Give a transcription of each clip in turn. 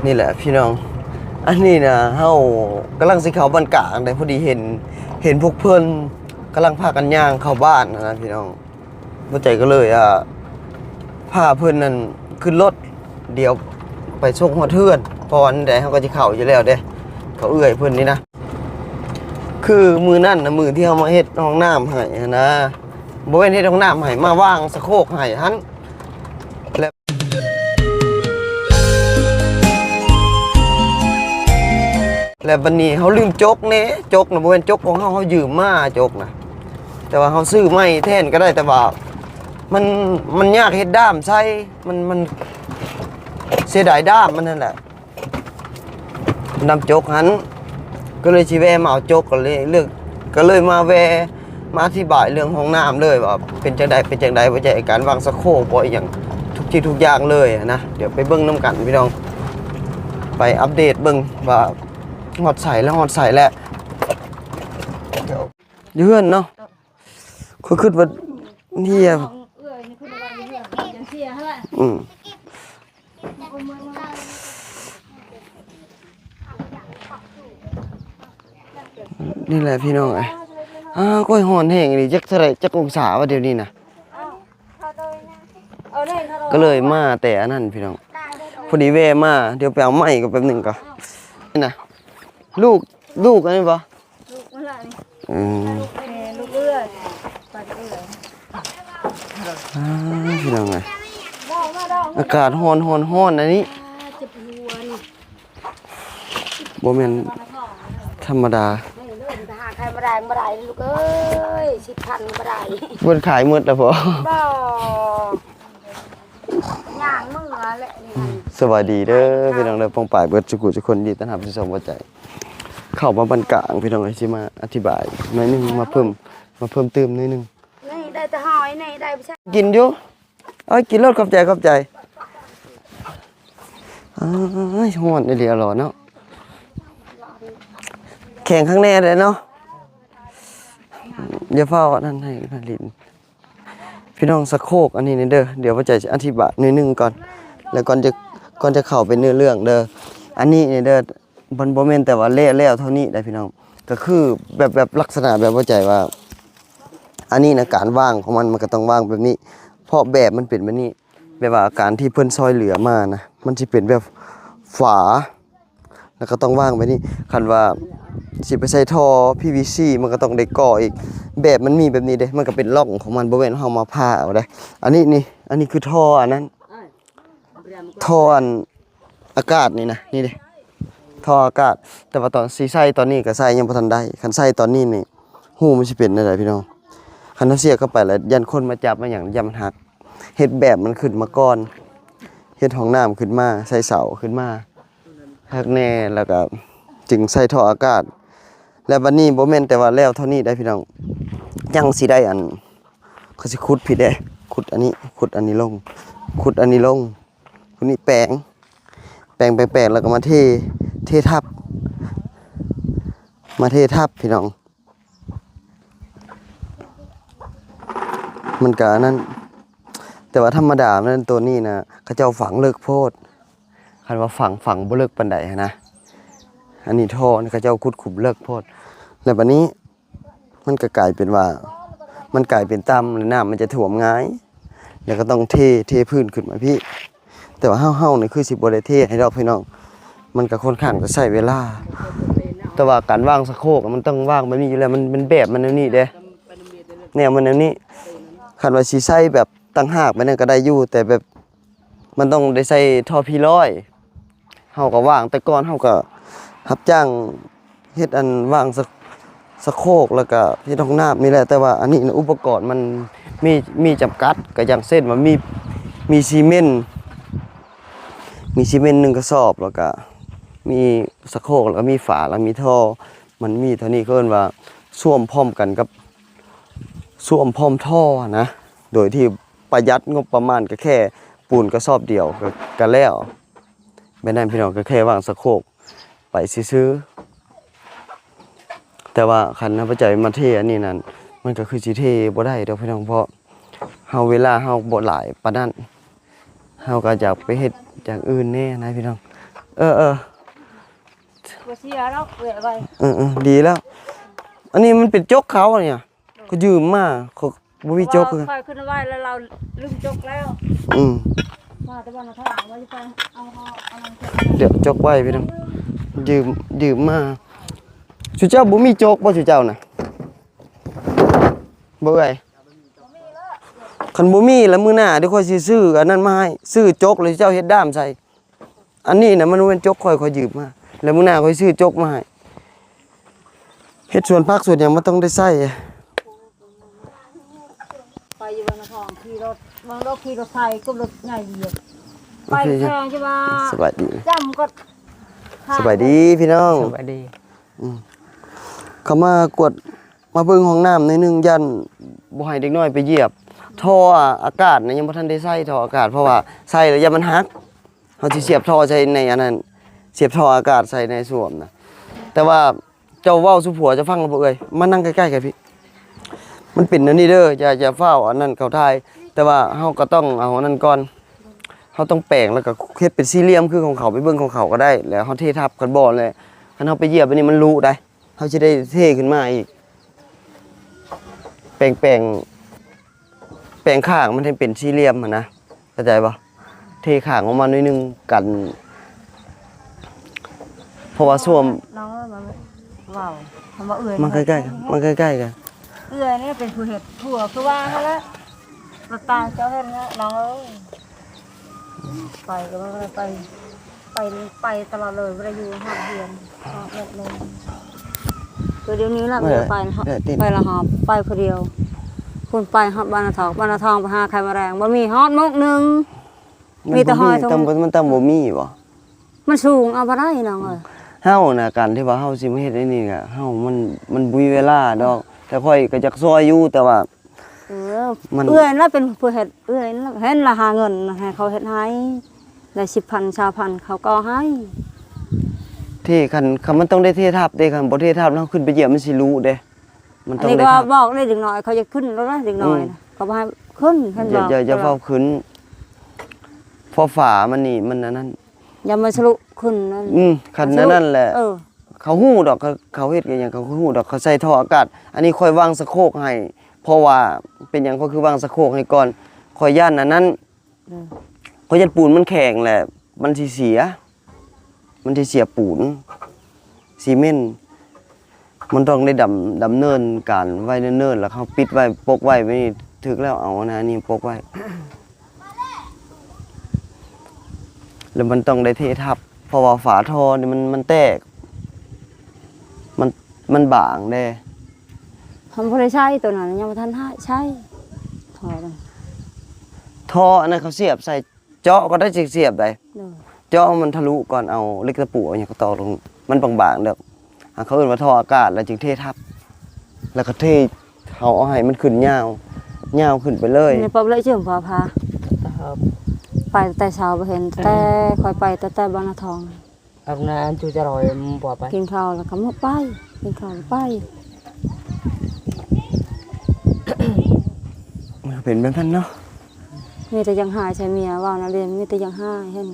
ນີ້ແຫຼະພີ່ນ້ອງ ອັນນີ້ນະ ເຮົາກຳລັງຊິເຂົ້າບ້ານກາງໄດ໋ ພໍດີເຫັນ ເຫັນພວກເພິ່ນກຳລັງພາກັນຍ່າງເຂົ້າບ້ານນະພີ່ນ້ອງ. ບໍ່ໃຈກໍເລີຍ ອ່າ ພາເພິ່ນນັ້ນຂຶ້ນລົດ ດຽວໄປສົ່ງຮອດເຮືອນ ເພາະວ່າໃດເຮົາກໍຊິເຂົ້າຢູ່ແລ້ວເດ້ ເຂົາເອື້ອຍເພິ່ນນີ້ນະ. ຄືມື້ນັ້ນນະ ມື້ທີ່ເຮົາມາເຮັດຫ້ອງນ້ຳໃຫ້ຫັ້ນນະ ບໍ່ແມ່ນເຮັດຫ້ອງນ້ຳໃຫ້ ມາວາງສະໂຄກໃຫ້ຫັ້ນ ແລະ ແລະບັດນີ້ເຮົາລືມຈົກແດ່ ຈົກນະ ບໍ່ແມ່ນຈົກຂອງເຮົາ ເຮົາຢືມມາຈົກນະ ແຕ່ວ່າເຮົາຊື້ໃໝ່ແທນກໍໄດ້ ແຕ່ວ່າມັນ ມັນຍາກເຮັດດ້າມໃສ່ ມັນ ມັນເສຍດາຍດ້າມມັນຫັ້ນແຫຼະ. ນຳຈົກຫັ້ນ ກໍເລີຍຊິແວ່ມາເອົາຈົກ ກໍເລີຍເລືອກ ກໍເລີຍມາແວ່ ມາອະທິບາຍເລື່ອງຫ້ອງນ້ຳເລີຍວ່າເປັນຈັ່ງໃດ ເປັນຈັ່ງໃດ ບໍ່ໃຈການວາງສະໂຄກ ບໍ່ອີ່ຫຍັງ ທຸກສິ່ງທຸກຢ່າງເລີຍນະ. ດຽວໄປເບິ່ງນຳກັນພີ່ນ້ອງ ໄປອັບເດດເບິ່ງວ່າຮອດໃສແລ້ວ ຮອດໃສແລ້ວ ຢູ່ເຮືອນເນາະ. ຂ້ອຍຄິດວ່າເຮຍ ອືມ ນີ້ແຫຼະພີ່ນ້ອງເອີຍ ອ້າ ໂອ້ຍ ຮ້ອນແຮງອີ່ຫຼີ ຈັກເທົ່າໃດ ຈັກອົງສາວະດຽວນີ້ນະ. ກໍເລີຍມາແຕ່ອັນນັ້ນພີ່ນ້ອງ ພໍດີແວ່ມາ ດຽວໄປເອົາໄມ້ກ່ອນແປັບໜຶ່ງກ່ອນ. ນີ້ນະ ລູກ ລູກອັນນີ້ບໍ່? ລູກມັນລະນີ້ ອືມ ແມ່ລູກເອື້ອຍ ປາເອື້ອຍ. ອ້າ ພີ່ນ້ອງເອີຍ ອາກາດຮ້ອນ ຮ້ອນ ຮ້ອນອັນນີ້ ເຈັບຫົວນີ້ ບໍ່ແມ່ນທຳມະດາ. ຫາໃຄບໍ່ໄດ້ ບໍ່ໄດ້ລູກເອີຍ ສິບພັນບໍ່ໄດ້ ເພິ່ນຂາຍໝົດແລ້ວບໍ່? ບໍ່ ຍ່າງເມືອແຫຼະນີ້. ສະບາຍດີເດີພີ່ນ້ອງເດີ ປ້ອງປາຍເບິດສູ່ຜູ້ສູ່ຄົນ ຍິນດີຕ້ອນຮັບສູ່ຊ່ອງບໍ່ໃຈ ເຂົ້າມາບ້ານກາງພີ່ນ້ອງເອີຍ ຊິມາອະທິບາຍໜ້ອຍໜຶ່ງ ມາເພີ່ມ ມາເພີ່ມຕື່ມໜ້ອຍໜຶ່ງ. ນີ້ໄດ້ແຕ່ຫອຍ ນີ້ໄດ້ບໍ່ ກິນຢູ່ ເອົາ ກິນໂລດ ຂອບໃຈ ຂອບໃຈ. ອ້າຍ ຮ້ອນອີ່ຫຼີອະຫຼໍເນາະ ແຂງຂ້າງແນ່ເດ້ເນາະ ຢ່າຟ້າວອັນນັ້ນໃຫ້ນາລິນ. ພີ່ນ້ອງ ສະໂຄກອັນນີ້ນີ້ເດີ ດຽວບໍ່ໃຈຊິອະທິບາຍໜ້ອຍໜຶ່ງກ່ອນ ແລ້ວກ່ອນຈະ ກ່ອນຈະເຂົ້າໄປເນື້ອເລື່ອງເດີ ອັນນີ້ນີ້ເດີ ມັນບໍ່ແມ່ນແຕ່ວ່າແລ້ວ ແລ້ວເທົ່ານີ້ໄດ໋ພີ່ນ້ອງ ກໍຄືແບບ ແບບລັກສະນະແບບບໍ່ໃຈວ່າ ອັນນີ້ນະ ການວາງຂອງມັນ ມັນກໍຕ້ອງວາງແບບນີ້ ເພາະແບບມັນເປັນແບບນີ້ ແບບວ່າການທີ່ເພິ່ນຊ່ອຍເຫຼືອມານະ ມັນຊິເປັນແບບຝາ ແລ້ວກໍຕ້ອງວາງແບບນີ້. ຄັນວ່າຊິໄປໃສ່ທໍ່ ພີວີຊີ ມັນກໍຕ້ອງໄດ້ກໍ່ອີກ ແບບມັນມີແບບນີ້ເດ້ ມັນກໍເປັນຮ່ອງຂອງມັນ ບໍ່ແມ່ນເຮົາມາຜ່າເອົາເດ້. ອັນນີ້ນີ້ ອັນນີ້ຄືທໍ່ອັນນັ້ນ ທໍ່ອັນອາກາດນີ້ນະ ນີ້ເດ້ ທໍ່ອາກາດ ແຕ່ວ່າຕອນຊິໃສ່ຕອນນີ້ກໍໃສ່ຍັງບໍ່ທັນໄດ້. ຄັນໃສ່ຕອນນີ້ນີ້ ຮູມັນຊິເປັນແນວໃດພີ່ນ້ອງ? ຄັນເຮົາສຽບເຂົ້າໄປແລ້ວ ຢ້ານຄົນມາຈັບມາຫຍັງ ຢ້ານມັນຫັກ. ເຮັດແບບມັນຂຶ້ນມາກ່ອນ ເຮັດຫ້ອງນ້ຳຂຶ້ນມາ ໃສ່ເສົາຂຶ້ນມາຄັກແນ່ ແລ້ວກໍຈຶ່ງໃສ່ທໍ່ອາກາດ. ແລ້ວບັດນີ້ບໍ່ແມ່ນແຕ່ວ່າແລ້ວເທົ່ານີ້ໄດ໋ພີ່ນ້ອງ ຍັງຊິໄດ້ອັນ ເຂົາຊິຂຸດພີ້ເດ້ ຂຸດອັນນີ້ ຂຸດອັນນີ້ລົງ ຂຸດອັນນີ້ລົງ ຂຸດນີ້ແປງ ແປງ ແປງ ແປງ ແລ້ວກໍມາເທ ເທທັບ ມາເທທັບພີ່ນ້ອງ. ມັນກະອັນນັ້ນ ແຕ່ວ່າທຳມະດາແມ່ນໂຕນີ້ນະ ເຂົາເຈົ້າຝັງເລິກໂພດ. ຄັນວ່າຝັງ ຝັງບໍ່ເລິກປານໃດຫັ້ນນະ ອັນນີ້ທໍ່ນີ້ເຂົາເຈົ້າຂຸດຂຸມເລິກໂພດ. ແລ້ວບາດນີ້ມັນກະກາຍເປັນວ່າ ມັນກາຍເປັນຕ່ຳ ແລ້ວນ້ຳມັນຈະຖ້ວມງ່າຍ ແລ້ວກໍຕ້ອງເທ ເທພື້ນຂຶ້ນມາພີ້. ແຕ່ວ່າເຮົາ ເຮົານີ້ຄືຊິບໍ່ໄດ້ເທໃຫ້ດອກພີ່ນ້ອງ ມັນກໍຄ່ອນຂ້າງຈະໃຊ້ເວລາ. ແຕ່ວ່າການວາງສະໂຄກມັນຕ້ອງວາງແບບນີ້ຢູ່ແລ້ວ ມັນ ມັນແບບມັນແນວນີ້ເດ້ ແນວມັນແນວນີ້. ຄັນວ່າຊິໃຊ້ແບບຕ່າງຫາກແບບນັ້ນກໍໄດ້ຢູ່ ແຕ່ແບບມັນຕ້ອງໄດ້ໃສ່ທໍ່ພີຮ້ອຍ ເຮົາກໍວາງ ແຕ່ກ່ອນເຮົາກໍຮັບຈ້າງ ເຮັດອັນວາງສະ ສະໂຄກ ແລ້ວກະເຮັດຫ້ອງນ້ຳນີ້ແຫຼະ. ແຕ່ວ່າອັນນີ້ນະ ອຸປະກອນມັນມີ ມີຈຳກັດ ກະຢ່າງເຊັ່ນວ່າມີ ມີຊີເມັນ ມີຊີເມັນໜຶ່ງກະສອບ ແລ້ວກະມີສະໂຄກ ແລ້ວກະມີຝາ ແລ້ວມີທໍ່ ມັນມີເທົ່ານີ້. ເຂົາເອີ້ນວ່າສ້ວມພ້ອມກັນກັບ ສ້ວມພ້ອມທໍ່ນະ ໂດຍທີ່ປະຢັດງົບປະມານ ກະແຄ່ປູນກະສອບດຽວ ກະ ກະແລ້ວ. ແບບນັ້ນພີ່ນ້ອງ ກໍແຄ່ວາງສະໂຄກໄປຊື່ໆ. ແຕ່ວ່າຄັນເຮົາໄປໃຈມາເທອັນນີ້ນັ້ນ ມັນກໍຄືຊິເທບໍ່ໄດ້ດອກພີ່ນ້ອງ ເພາະເຮົາ ເວລາເຮົາບໍ່ຫຼາຍປານນັ້ນ ເຮົາກໍຢາກໄປເຮັດຢ່າງອື່ນແດ່ນະພີ່ນ້ອງ. ເອີໆ ບໍ່ເສຍດອກ ແວະໄວ້ ເອີໆ ດີແລ້ວ. ອັນນີ້ມັນເປັນຈົກເຂົານີ້ ເຂົາຢືມມາ ເຂົາບໍ່ມີຈົກຄືກັນ. ຂ້ອຍຂຶ້ນໄວ້ແລ້ວລາວລືມຈົກແລ້ວ. ອືມ ມາແຕ່ບ້ານນາທອງ ວ່າຊິໄປເອົາ ເອົາ ເອົາ ດຽວຈົກໄວ້ພີ່ນ້ອງ ຢືມ ຢືມມາ. ຊຸເຈົ້າບໍ່ມີຈົກບໍ່ ຊຸເຈົ້ານະ? ບໍ່ເອື້ອຍ? ຄັນບໍ່ມີລະມື້ໜ້າເດີ ຂ້ອຍຊິຊື້ອັນນັ້ນມາໃຫ້ ຊື້ຈົກແລ້ວເຈົ້າເຮັດດ້າມໃສ່. ອັນນີ້ນະມັນບໍ່ແມ່ນຈົກຂ້ອຍ ຂ້ອຍຢືມມາ ແລ້ວມື້ໜ້າຂ້ອຍຊື້ຈົກມາໃຫ້. ເຮັດສວນຜັກສວນຫຍັງມັນຕ້ອງໄດ້ໃຊ້. ໄປຢູ່ບ້ານນາທອງ ຂີ່ລົດ ເບິ່ງລົດ ຂີ່ລົດໄຖກັບລົດໃຫຍ່ ໄປແຂ່ງຊິວ່າ ສະບາຍດີ ຈຳກໍ ສະບາຍດີພີ່ນ້ອງ ສະບາຍດີ. ອືມ ເຂົ້າມາກວດ ມາເບິ່ງຫ້ອງນ້ຳໜ້ອຍໜຶ່ງ ຢ້ານບໍ່ໃຫ້ເດັກນ້ອຍໄປຢຽບ. ທໍ່ອາກາດນະຍັງບໍ່ທັນໄດ້ໃສ່ ທໍ່ອາກາດ ເພາະວ່າໃສ່ແລ້ວຢ້ານມັນຫັກ. ເຮົາຊິສຽບທໍ່ໃສ່ໃນອັນນັ້ນ ສຽບທໍ່ອາກາດໃສ່ໃນສ້ວມນະ. ແຕ່ວ່າເຈົ້າເວົ້າສູ່ຜົວເຈົ້າຟັງແລ້ວບໍ່ເອື້ອຍ? ມານັ່ງໃກ້ໆກັນພີ້. ມັນເປັນແນວນີ້ເດີ ຢ່າ ຢ່າຟ້າວອັນນັ້ນເຂົ້າຖ່າຍ. ແຕ່ວ່າເຮົາກໍຕ້ອງເອົາອັນນັ້ນກ່ອນ ເຮົາຕ້ອງແປງ ແລ້ວກໍເຮັດເປັນສີ່ຫຼ່ຽມຄືຂອງເຂົາ ໄປເບິ່ງຂອງເຂົາກໍໄດ້ ແລ້ວເຮົາເທທັບກັນບໍ່ ແລ້ວຄັນເຮົາໄປຢຽບອັນນີ້ມັນລຸໄດ໋. ເຮົາຊິໄດ້ເທຂຶ້ນມາອີກ ແປງ ແປງ ແປງຂ້າງມັນໃຫ້ເປັນສີ່ຫຼ່ຽມຫັ້ນນະ ເຂົ້າໃຈບໍ່? ເທຂ້າງອອກມາໜ້ອຍໜຶ່ງກັນ ເພາະວ່າຊ່ວງ ນ້ອງເອີຍ ມາເວົ້າ ຄຳວ່າເອື້ອຍ ມາໃກ້ໆກັນ ມາໃກ້ໆກັນ. ເອື້ອຍນີ້ເປັນຜູ້ເຮັດ ຜົວຄືວ່າຫັ້ນແຫຼະ ລະຕາຍເຈົ້າເຫັນແລ້ວ ນ້ອງເອີຍ. ໄປກໍບໍ່ໄດ້ໄປ ໄປ ໄປຕະຫຼອດເລີຍ ບໍ່ໄດ້ຢູ່ຮອດເຮືອນຮອດແບບນັ້ນ. ຄືດຽວນີ້ລະ ເອີ ບໍ່ໄດ້ໄປເນາະ ໄປລະຫອບ ໄປຜູ້ດຽວ. ພຸ້ນໄປຮອດບ້ານນາທອງ ບ້ານນາທອງໄປຫາໄຂ່ມະແດງ ບໍ່ມີຮອດໝົກໜຶ່ງ ມີແຕ່ຫອຍ ມັນຕ້ອງ ມັນຕ້ອງບໍ່ມີບໍ່? ມັນສູງເອົາບໍ່ໄດ້ນ້ອງເອີຍ. ເຮົານະ ການທີ່ວ່າເຮົາຊິມາເຮັດອັນນີ້ກະ ເຮົາມັນ ມັນບໍ່ມີເວລາດອກ ແຕ່ຂ້ອຍກໍຢາກຊ່ອຍຢູ່ ແຕ່ວ່າ ເອີ ມັນ ເອື້ອຍລະເປັນຜູ້ເຮັດ ເອື້ອຍລະເຫັນລະຫາເງິນໃຫ້ເຂົາເຮັດໃຫ້ ໄດ້ສິບພັນ ຊາວພັນ ເຂົາກໍໃຫ້. ເທ ຄັນ ຄັນມັນຕ້ອງໄດ້ເທທັບເດ້ ຄັນບໍ່ເທທັບແລ້ວເຮົາຂຶ້ນໄປຢຽບມັນຊິລຸເດ້. ມັນຕ້ອງໄດ້ທັບ ອັນນີ້ກໍບອກເດ້ ເດັກນ້ອຍເຂົາຢາກຂຶ້ນແລ້ວນະ ເດັກນ້ອຍນະ ອືມ ກໍບໍ່ໃຫ້ຂຶ້ນ ເຫັນບໍ່? ຢ່າ ຢ່າ ຢ່າຟ້າວຂຶ້ນ ເພາະຝາມັນນີ້ມັນອັນນັ້ນ ຢ່າມາສະລຸຂຶ້ນນັ້ນ. ອືມ ຄັນນັ້ນແຫຼະ ເອີ ເຂົາຮູ້ດອກ ເຂົາ ເຂົາເຮັດກັນຫຍັງ ເຂົາຮູ້ດອກ ເຂົາໃສ່ທໍ່ອາກາດ. ອັນນີ້ຂ້ອຍວາງສະໂຄກໃຫ້ ເພາະວ່າເປັນຫຍັງຂ້ອຍຄືວາງສະໂຄກໃຫ້ກ່ອນ? ຂ້ອຍຢ້ານອັນນັ້ນ ອືມ ຂ້ອຍຢ້ານປູນມັນແຂງແຫຼະ ມັນຊິເສຍ ມັນຊິເສຍປູນ ຊີເມັນ. ມັນຕ້ອງໄດ້ດຳ ດຳເນີນການໄວ້ເນີນໆ ແລ້ວເຮົາປິດໄວ້ ປົກໄວ້ ແບບນີ້ຖືກແລ້ວ. ເອົາອັນນັ້ນນີ້ປົກໄວ້ ແລ້ວມັນຕ້ອງໄດ້ເທທັບ ເພາະວ່າຝາທໍ່ນີ້ມັນ ມັນແຕກ ມັນ ມັນບາງເດ້. ເຮົາບໍ່ໄດ້ໃຊ້ໂຕນັ້ນ ຍັງບໍ່ທັນໃຊ້ ໃຊ້ທໍ່ນັ້ນ ທໍ່ອັນນັ້ນເຂົາສຽບໃສ່ ເຈາະກໍໄດ້ ຊິສຽບໃດ ໂດຍ ເຈາະມັນທະລຸກ່ອນ ເອົາເຫຼັກຕະປູ ເອົາຫຍັງກໍຕອກລົງ ມັນບາງໆ ດອກ. ຫາ ເຂົາເອີ້ນວ່າທໍ່ອາກາດ ແລ້ວຈຶ່ງເທທັບ ແລ້ວກໍເທ ເຮົາເອົາໃຫ້ມັນຂຶ້ນຍາວ ຍາວຂຶ້ນໄປເລີຍ. ນີ້ປອບເລີຍເຈີມພໍ່ພາ ໄປແຕ່ເຊົ້າບໍ່ເຫັນ ແຕ່ຂ້ອຍໄປແຕ່ ແຕ່ບ້ານນາທອງ. ອາບນ້ຳ ອັນຈູຈະລອຍບໍ່ໄປ ກິນເຂົ້າແລ້ວກໍມາໄປ ກິນເຂົ້າແລ້ວໄປ. ມັນເປັນແບບນັ້ນເນາະ ມີແຕ່ຢາກຮ້າຍໃສ່ເມຍ ເວົ້ານຳເດ ມີແຕ່ຢາກຮ້າຍ. ເຫັນ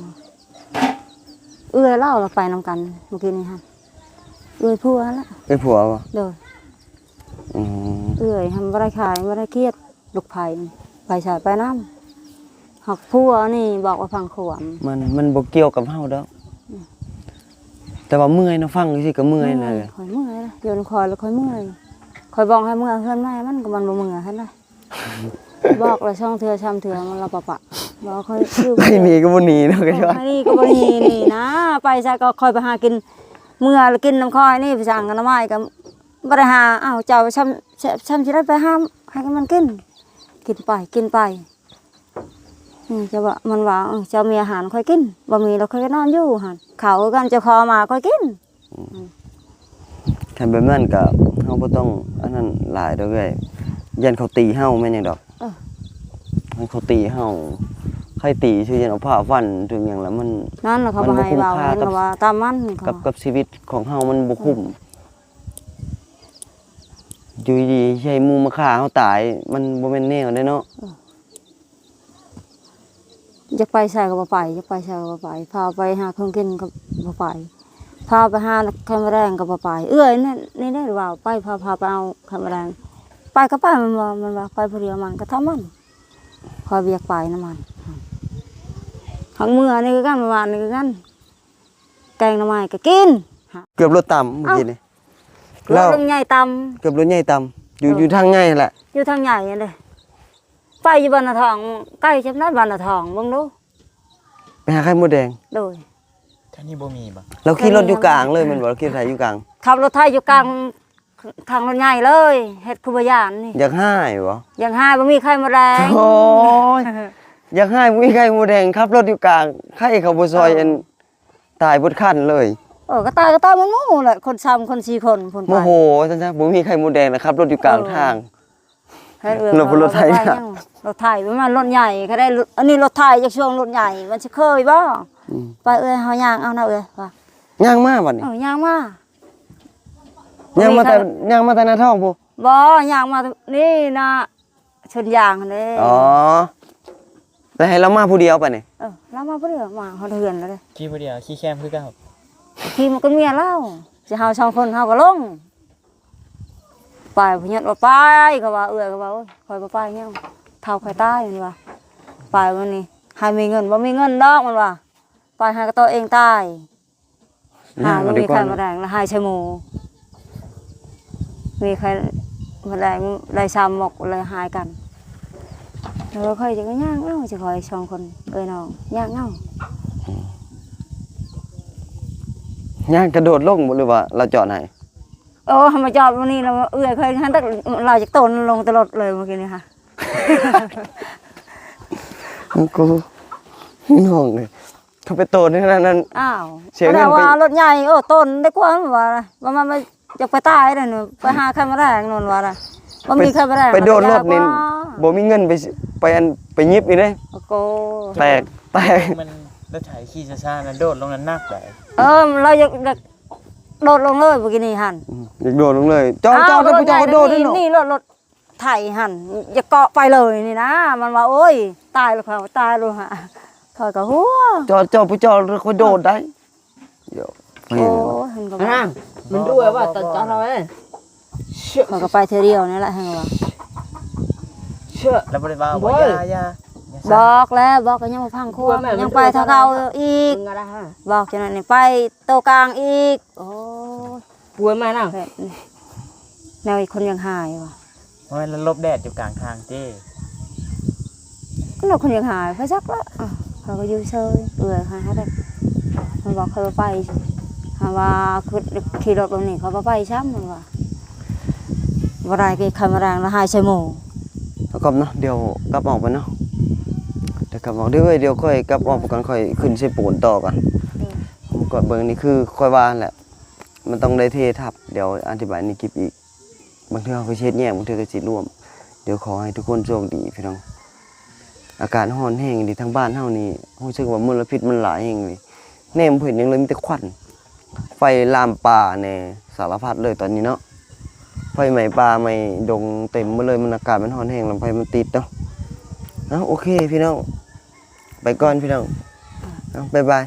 ບໍ່ ເອື້ອຍລາວລະໄປນຳກັນມື້ກີ້ນີ້ຫັ້ນ ເອື້ອຍຜົວຫັ້ນລະ ເອື້ອຍຜົວບໍ່? ໂດຍ ອືມ ເອື້ອຍຫັ້ນບໍ່ໄດ້ຂາຍ ບໍ່ໄດ້ກຽດ ລູກໃຜໄປໃສໄປນຳ. ຫາກຜົວນີ້ບອກວ່າຟັງຄວາມ ມັນ ມັນບໍ່ກ່ຽວກັບເຮົາດອກ ອືມ ແຕ່ວ່າເມື່ອຍເນາະ ຟັງຈັ່ງຊີ້ກໍເມື່ອຍນະ. ຂ້ອຍເມື່ອຍນະ ຢູ່ນຳຂ້ອຍແລ້ວຂ້ອຍເມື່ອຍ. ຂ້ອຍບອກໃຫ້ເມືອເຮືອນແມ່ມັນກໍມັນບໍ່ເມືອຫັ້ນນະ ບອກແລ້ວສອງເທື່ອສາມເທື່ອມັນລະປະປະ ບອກຂ້ອຍ ໄປນີ້ກໍບໍ່ໜີເນາະ ໄປນີ້ກໍບໍ່ໜີນີ້ນະ. ໄປໃສກໍຂ້ອຍໄປຫາກິນ ເມືອລະກິນນຳຂ້ອຍນີ້ ໄປສັ່ງກັນໜໍ່ໄມ້ກໍ ບໍ່ໄດ້ຫາ. ອ້າວ ເຈົ້າຊ່ຳ ຊ່ຳຊິໄດ້ໄປຫາໃຫ້ມັນກິນ ກິນໄປ ກິນໄປ. ອືມ ເຈົ້າວ່າ ມັນວ່າ ເອີ ເຈົ້າມີອາຫານຂ້ອຍກິນ ບໍ່ມີແລ້ວຂ້ອຍກໍນອນຢູ່ຫັ້ນ ເຂົ້າຄືກັນ ເຈົ້າຂໍມາຂ້ອຍກິນ. ອືມ ອືມ ຄັນແບບນັ້ນກໍເຮົາບໍ່ຕ້ອງອັນນັ້ນຫຼາຍດອກເອື້ອຍ ຢ້ານເຂົາຕີເຮົາແມ່ນຫຍັງດອກ. ເອີ ໃຫ້ເຂົາຕີເຮົາ ໃຫ້ຕີຊື່ ຢ້ານເອົາຜ້າຟັນຖືກຫຍັງລະ ມັນ ນັ້ນລະເຂົາບໍ່ໃຫ້ເວົ້າ ມັນບໍ່ຄຸ້ມຄ່າ ນັ້ນລະວ່າຕາມມັນ ກັບ ກັບຊີວິດຂອງເຮົາ ມັນບໍ່ຄຸ້ມ. ເອີ ຢູ່ດີໆ ໃຫ້ໝູ່ມາຂ້າເຮົາຕາຍ ມັນບໍ່ແມ່ນແນວໃດເນາະ. ເອີ ຢາກໄປໃສກໍບໍ່ໄປ ຢາກໄປໃສກໍບໍ່ໄປ ພາໄປຫາຂອງກິນກໍ ບໍ່ໄປ ພາໄປຫາໄຂ່ມະແດງກໍບໍ່ໄປ ເອື້ອຍນີ້ ນີ້ເດ້ວ່າໄປ ພາ ພາໄປເອົາໄຂ່ມະແດງ ໄປກໍໄປ ມັນວ່າ ມັນວ່າໄປຜູ້ດຽວ ມັນກໍທຳມັນ ຂ້ອຍບໍ່ຢາກໄປນຳມັນ ຫາກເມື່ອນີ້ຄືກັນ ເມື່ອວານນີ້ຄືກັນ ແກງໜໍ່ໄມ້ກໍກິນ ເກືອບລົດຕຳເມື່ອກີ້ນີ້ ເກືອບລົດໃຫຍ່ຕຳ ເກືອບລົດໃຫຍ່ຕຳ ຢູ່ ເອີ ຢູ່ທາງໃຫຍ່ຫັ້ນແຫຼະ ຢູ່ທາງໃຫຍ່ຫັ້ນເດ້ ໄປຢູ່ບ້ານນາທອງ ໃກ້ຈຳໄດ້ບ້ານນາທອງ ເບິ່ງດູ ໄປຫາໄຂ່ມົດແດງ ໂດຍ ແຖວນີ້ບໍ່ມີບໍ່? ລາວຂີ່ລົດຢູ່ກາງເລີຍແມ່ນບໍ່? ລາວຂີ່ໄຖຢູ່ກາງ ຂັບລົດໄຖຢູ່ກາງທາງລົດໃຫຍ່ເລີຍ ເຮັດຄືບໍ່ຢ້ານນີ້ ຢາກຮ້າຍບໍ່? ຢາກຮ້າຍ ບໍ່ມີໄຂ່ມົດແດງ ໂອ້ຍ ຢາກຮ້າຍ ບໍ່ມີໄຂ່ມົດແດງ ຂັບລົດຢູ່ກາງ ໃຜເຂົາບໍ່ຊ່ອຍ ເອີ ອັນ ຕາຍເບິດຄັນເລີຍ ເອີ ກໍຕາຍ ກໍຕາຍໝົດໝູ່ແຫຼະ ຄົນສາມຄົນສີ່ຄົນພຸ້ນ ໂມໂຫວ່າຊັ້ນຊະ ບໍ່ມີໄຂ່ມົດແດງ ແລ້ວຂັບລົດຢູ່ກາງທາງ ເອີ ເຫັນເອື້ອຍ ລົດ ລົດໄຖ ລົດໄຖ ປະມານລົດໃຫຍ່ກໍໄດ້ ອັນນີ້ລົດໄຖ ຈັກຊ່ວງລົດໃຫຍ່ ມັນຊິເຄີຍບໍ່? ອືມ ໄປເອື້ອຍ ເຮົາຍ່າງເອົານະເອື້ອຍ ວ່າ ຍ່າງມາບັດນີ້ ເອີ ຍ່າງມາ ຍ່າງມາແຕ່ ຍ່າງມາແຕ່ນາທອງພຸ້ນ ບໍ່ ຍ່າງມານີ້ນະ ສວນຢາງຫັ້ນເດ້ ອໍ ແລ້ວໃຫ້ລາວມາຜູ້ດຽວປະນີ້? ເອີ ລາວມາຜູ້ດຽວ ມາຮອດເຮືອນແລ້ວເດ້ ຂີ່ຜູ້ດຽວ ຂີ່ແຄມຄືເກົ່າ ຂີ່ມາກັບເມຍລາວ ຊິເຮົາສອງຄົນເຮົາກໍລົງ ໄປ ຜູ້ໃຫຍ່ວ່າໄປ ເຂົາວ່າ ເອື້ອຍ ເຂົາວ່າ ໂອ້ຍ ຂ້ອຍບໍ່ໄປຫຍັງ ເຖົ້າຂ້ອຍຕາຍ ມັນວ່າ ໄປມື້ນີ້ ໃຫ້ມີເງິນ ບໍ່ມີເງິນດອກ ມັນວ່າ ໄປຫາກໍຕົວເອງຕາຍ ຫາບໍ່ມີໄຂ່ມົດແດງລະຫາຍໃສ່ໝູ່ ມີໄຂ່ມົດແດງໄດ້ສາມໝົກລະຫາຍກັນ ເອີ ຂ້ອຍຈະຍ່າງເອົາ ຈະຂ້ອຍສອງຄົນເອື້ອຍນ້ອງຍ່າງເອົາ ຍ່າງກະໂດດລົງບໍ່ ຫຼືວ່າລາວຈອດໃຫ້? ໂອ້ ເຮົາມາຈອດມື້ນີ້ລະ ເອື້ອຍຂ້ອຍຫັ້ນ ລາວຈະໂຕນລົງແຕ່ລົດເລີຍມື້ກີ້ນີ້ຫາ ກູ ພີ່ນ້ອງເອີຍ ເຂົາໄປໂຕນນັ້ນ ອ້າວ ເສຍເງິນໄປ ວ່າລົດໃຫຍ່ ໂອ້ ໂຕນໄດ້ກວ່າ ວ່າ ວ່າມັນຢາກໄປຕາຍນັ້ນ ໄປຫາໄຂ່ມົດແດງນັ້ນວ່າ ບໍ່ມີໄຂ່ມົດແດງ ໄປໂດດລົດນີ້ ບໍ່ມີເງິນໄປ ໄປອັນ ໄປຫຍິບອີກເດ້ ໂອ້ໂກ ແຕກ ແຕກ ມັນລົດໄຖຂີ່ຊ້າໆ ນັ້ນໂດດລົງນັ້ນໜັກໃດ ເອີ ລາວຢາກ ຢາກໂດດລົງເລີຍມື້ກີ້ນີ້ຫັ້ນ ອືມ ຢາກໂດດລົງເລີຍ ຈອດ ຈອດ ລະຜູ້ເຈົ້າກໍໂດດເດ້ເນາະ ນີ້ລົດ ລົດ ໄຖຫັ້ນ ຢ່າເກາະໄປເລີຍນີ້ນະ ມັນວ່າ ໂອ້ຍ ຕາຍແລ້ວຂ້ອຍ ຕາຍແລ້ວຫາ ຂ້ອຍກໍຫົວ ເຈົ້າ ເຈົ້າ ຜູ້ເຈົ້າ ຂ້ອຍໂດດໄດ້ ໂອ້ ເຫັນກໍວ່າ ມັນດ້ວຍວ່າ ຕາ ຕາເຮົາເອີຍ ຂ້ອຍກໍໄປເທື່ອດຽວນີ້ແຫຼະ ເຫັນວ່າ ແລ້ວບໍ່ໄດ້ວ່າ ບໍ່ ຢ່າ ຢ່າ ບອກແລ້ວ ບອກກໍຍັງບໍ່ຟັງຄວາມ ຍັງໄປເທົ່າເກົ່າອີກ ບອກຈັ່ງນັ້ນນີ້ ໄປໂຕກາງອີກ ໂອ້ຍ ປວຍມານະ ແບບນີ້ ແນວອີກຄົນຢາກຫາຍວ່າ ບໍ່ແມ່ນລະຫຼົບແດດຢູ່ກາງທາງເຈ້ ລະຄົນຢາກຫາຍ ໄປຈັກລະ ເຂົາກໍຢູ່ເຊີຍ ເອື້ອຍຫາຍໄດ້ ມັນບອກເຂົາບໍ່ໄປ ຫາວ່າຄືຂີ່ລົດແບບນີ້ ເຂົາບໍ່ໄປຊ້ຳ ມັນວ່າ ບໍ່ໄດ້ ໄຂ່ມະແດງລະຫາຍໃສ່ໝູ່ ປະກອບເນາະ ດຽວກັບອອກໄປເນາະ ດຽວກັບອອກ ດຽວ ດຽວຂ້ອຍກັບອອກໄປກ່ອນ ຂ້ອຍຂຶ້ນເຊໂປນຕໍ່ກ່ອນ ເອີ ເບິ່ງ ນີ້ຄືຂ້ອຍວ່າຫັ້ນແຫຼະ ມັນຕ້ອງໄດ້ເທທັບ ດຽວອະທິບາຍໃນຄລິບອີກ ບາງເທື່ອເຮົາກໍຊິເຮັດແຍກ ບາງເທື່ອກໍຊິລວມ ດຽວຂໍໃຫ້ທຸກຄົນໂຊກດີພີ່ນ້ອງ ອາກາດຮ້ອນແຮງອີ່ຫຼີ ທາງບ້ານເຮົານີ້ຮູ້ສຶກວ່າມົນລະພິດມັນຫຼາຍແຮງອີ່ຫຼີ ແນມບໍ່ເຫັນຫຍັງເລີຍ ມີແຕ່ຄວັນ ໄຟລາມປ່າແດ່ ສາລະພັດເລີຍຕອນນີ້ເນາະ ໄຟໄໝ້ປ່າໄໝ້ດົງເຕັມໝົດເລີຍ ມັນອາກາດມັນຮ້ອນແຮງ ລຳໄຟມັນຕິດເນາະ ເອົາ ໂອເຄພີ່ນ້ອງ ໄປກ່ອນພີ່ນ້ອງ ເອົາ ບາຍບາຍ.